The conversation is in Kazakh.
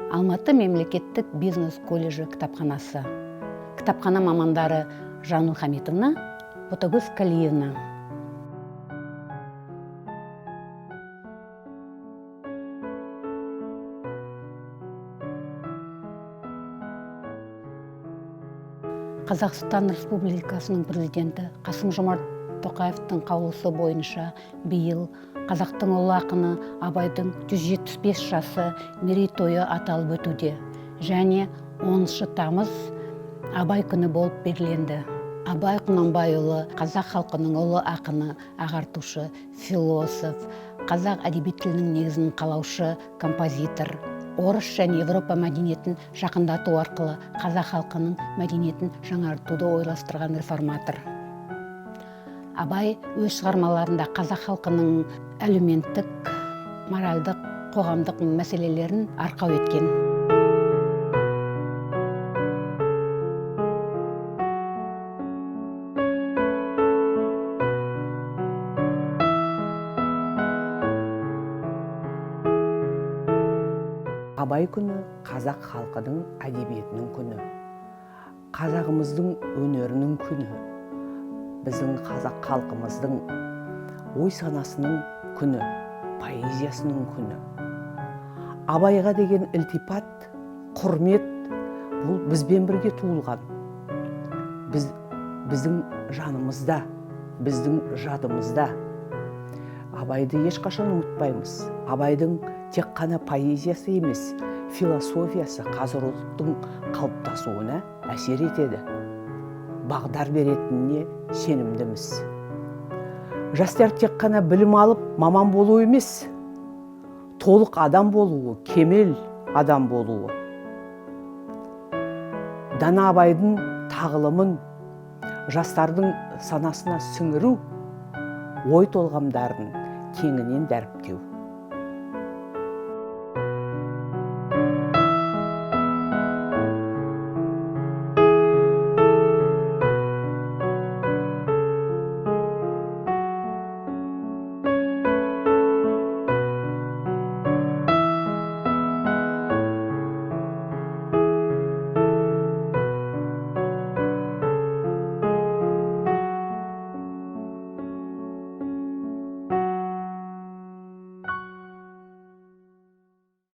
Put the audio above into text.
Алматы мемлекеттік бизнес колледжі кітапханасы. Кітапхана мамандары Жану Хамитовна, Ботагөз Калиевна. Қазақстан Республикасының президенті Қасым-Жомарт Тоқаевтың қаулысы бойынша биыл қазақтың ұлы ақыны Абайдың 175 жасы мерейтойы аталып өтуде және 10 тамыз Абай күні болып белгіленді. Абай Құнанбайұлы қазақ халқының ұлы ақыны, ағартушы, философ, қазақ әдеби тілінің негізін қалаушы, композитор. Орыс және Европа мәдениетін жақындату арқылы қазақ халқының мәдениетін жаңартуды ойластырған реформатор. Абай өз шығармаларында қазақ халқының әлеуметтік, моральдық, қоғамдық мәселелерін арқау еткен. Абай күні қазақ халқының әдебиетінің күні, қазағымыздың өнерінің күні, біздің қазақ халқымыздың ой санасының күні, поэзиясының күні. Абайға деген ілтипат, құрмет бұл бізбен бірге туылған. Біздің жанымызда, біздің жадымызда. Абайды ешқашан ұмытпаймыз. Абайдың тек қана поэзиясы емес, философиясы қазір ұлттың қалыптасуына әсер етеді. Бағдар беретініне сенімдіміз. Жастар тек қана білім алып, маман болу емес, толық адам болуы, кемел адам болуы. Дана Абайдың тағылымын жастардың санасына сіңіру, ой толғамдарын кеңінен дәріптеу.